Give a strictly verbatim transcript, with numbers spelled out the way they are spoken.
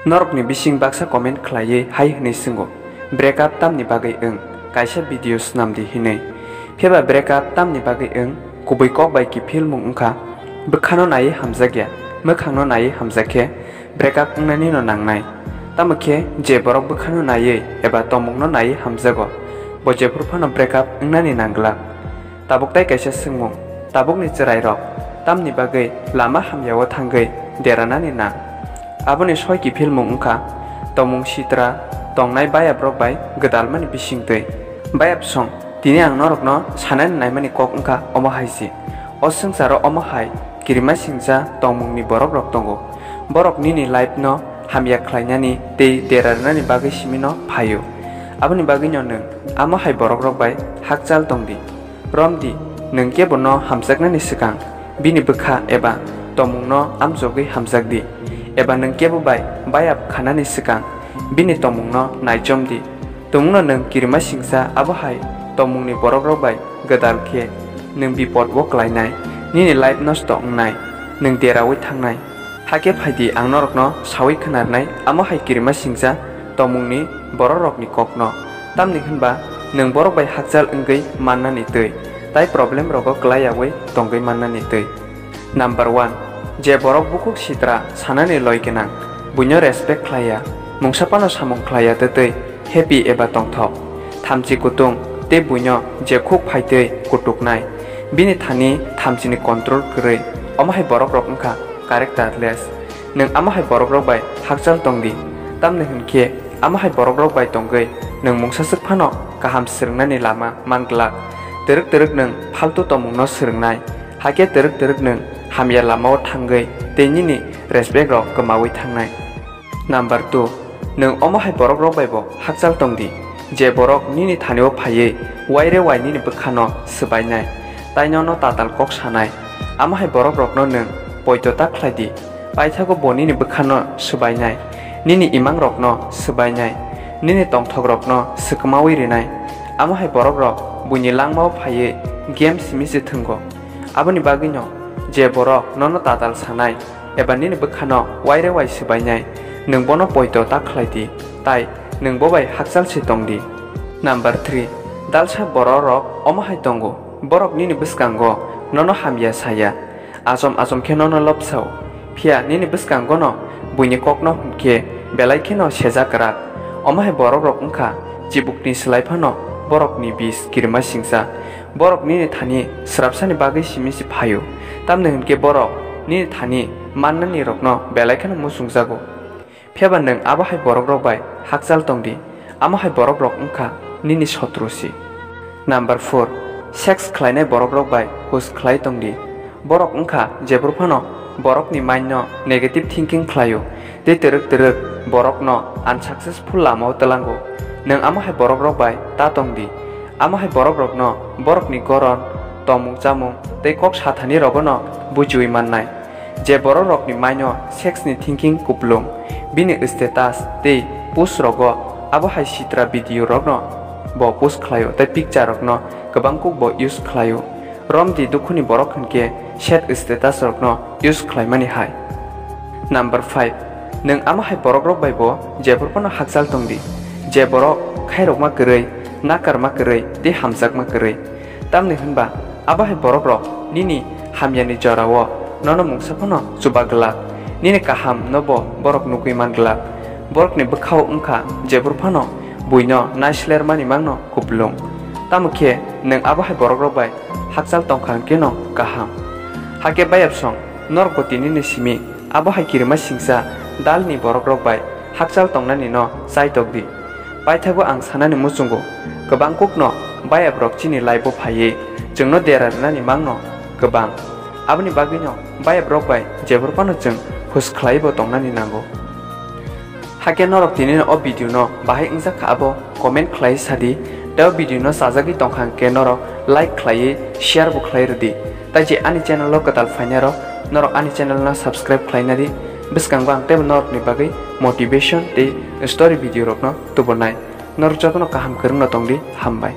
Norokni bising baksa comment khlaiwi hai hwnwi swngo, "Breakup tamni bagwi wng? Kaisa video swnam di," hinwi. Phiya ba breakup tamni bagwi wng? Kubui kok bai kiphilmung wngkha, bwkhano naiwi hamjakya, mwkhangno naiwi hamjak khe breakup wngnani no nangnai. Tamo khe je borok bwkhano naiwi eba tongmungno naiwi hamjago, bo jephuru phano breakup wngnani nangglak. Tabuk tai kaisa swngmung, tabukni chwrairok tamni bagwi lama hamyao thangwi deranani nang? Aboni soi kiphilmung wngkha tongmung sitra, tongnai bayaprok bai gwdalmani bisingtwi. Bayap song, tini ang norokno sanani naimani kok wngkha omo hai se. O swngcharo omo hai kirima singcha tongmungni borokrok tongo. Borok nini life no hamya khlainani tei dera rwnani bagwi simino phaio. Aboni bagwino nwng amo hai borokrok bai hakchal tong di. Rom di, nwng kebo no hamjaknani swkang bini bwkha eba tongmungno amjogwi hamjak di, eba nwng kebo bai bayap khanani swkang bini tongmungno naichom di. Tongmungno nwng kirima singcha abo hai tongmungni borokrok bai gwdal khe nwng bipod o klainai, nini life nosto wngnai, nwng deraui thangnai. Hakhe phaidi ang norokno saui khwnarnai amo hai kirima singcha tongmungni borokrokni kokno. Tamni hwnba nwng borok bai hakchal wngwi mannani twi, tai problem rogo kwlaiyaui tongwi mannani twi. Number one, je borok bukhuk sitra sanani loi gwnang, buino respect khlaiya, mungsa phano samung khlaiya twtwi happy eba tongthok. Thamchi kutung tei buino je khuk phaitwi kutuknai, bini thani thamchini control kwrwi, omo hai borokrok wngkha characterless. Nwng amo hai borokrok bai hakchal tong di, tamni hwn khe amo hai borokrok bai tongwi nwng mungsaswk phano kaham swrwngnani lama man glak. Twrwk twrwk nwng phaltu tongmungno swrwngnai, hakhe twrwk twrwk nwng hamya lamao thangwi tei nini respect rok kwmaui thangnai. Number two, nwng omo hai borokrok bai bo hakchal tong di, je borok nini thanio phaiwi waire wai nini bwkhano swbainai, tai nono tatal kok sanai. Amo hai borokrokno nwng poito ta khlai di, paithago bo nini bwkhano swbainai, nini imangrokno swbainai, nini tongthokrokno swkmaui rinai. Amo hai borokrok buini langmao phaiwi game simi se thwngo. Aboni bagwino je borok nono tatal sanai eba nini bwkhano waire wai swbainai, nwng bono poito ta khlai di, tai nwng bo bai hakchal se tong di. Number three, dalsa bororok omo hai tongo, borok nini bwskango nono hamya saya, achom achom khe nono lobsao, phiya nini bwskangono buini kokno hwn khe belai kheno sejak kwrak. Omo hai borokrok wngkha chibukni slai phano borokni bis kirima singcha. Borok nini thani srapsani bagwi simi se phaio, tamni hwn khe borok nini thani mannani rokno belai kheno muchungjago. Phiya ba nwng abo hai borokrok bai hakchal tong di, amo hai borokrok wngkha nini sotru se. Number four, sex khlainai borokrok bai hus khlai tong di. Borok wngkha jephru phano borokni mind no negative thinking khlaio tei twrwk twrwk borokno unsuccessful lamao twlango. Nwng amo hai borokrok bai ta tong di. Amo hai borokrokno borokni goron, tongmung chamung tei kok sathani rogono bujiui mannai. Je borokrokni mind o sex ni thinking kupulung, bini status tei post rogo abo hai sitra video rokno bo post khlaio tei picture rokno kwbang kuk bo use khlaio. Romdi dukhuni borok hwnkhe sad status rokno use khlaimani hai. Number five, nwng amo hai borokrok bai bo jephru phano hakchal tong di, je borok khairokma kwrwi, nakarma kwrwi tei hamjakma kwrwi. Tamni hwnba abo hai borokrok nini hamyani jorao nono mungsa phano chuba glak, nini kaham no bo borok nugwi man glak. Borokni bwkhao wngkha jephru phano buino naislermani mangno kupulung. Tamo khe nwng abo hai borokrok bai hakchal tongkha hwnkhe no kaham. Hakhe bayapsong norokbo tinini simi abo hai kirima singcha dalni borokrok bai hakchal tongnani no chaitok di. Paithago ang sanani muchungo, kwbang kukno bayaprok chini life-o phaiwi chwngno dera rwnani mangno kwbang. Aboni bagwino bayaprok bai jephru phano chwng hus khlaiwi bo tongnani nango. Hakhe norok tinino o video no bahai wngjak kha abo comment khlaiwi sadi, tei o video no chajagwi tongkha hwnkhe norok like khlaiwi share bo khlai rwdi. Tai je ani channel o kwtal phainai rok, norok ani channel no subscribe khlaina di. Bwskango ang teibo norokni bagwi motivation tei story video rokno tubunai. Norok jotono kaham kwrwngno tongdi, hambai.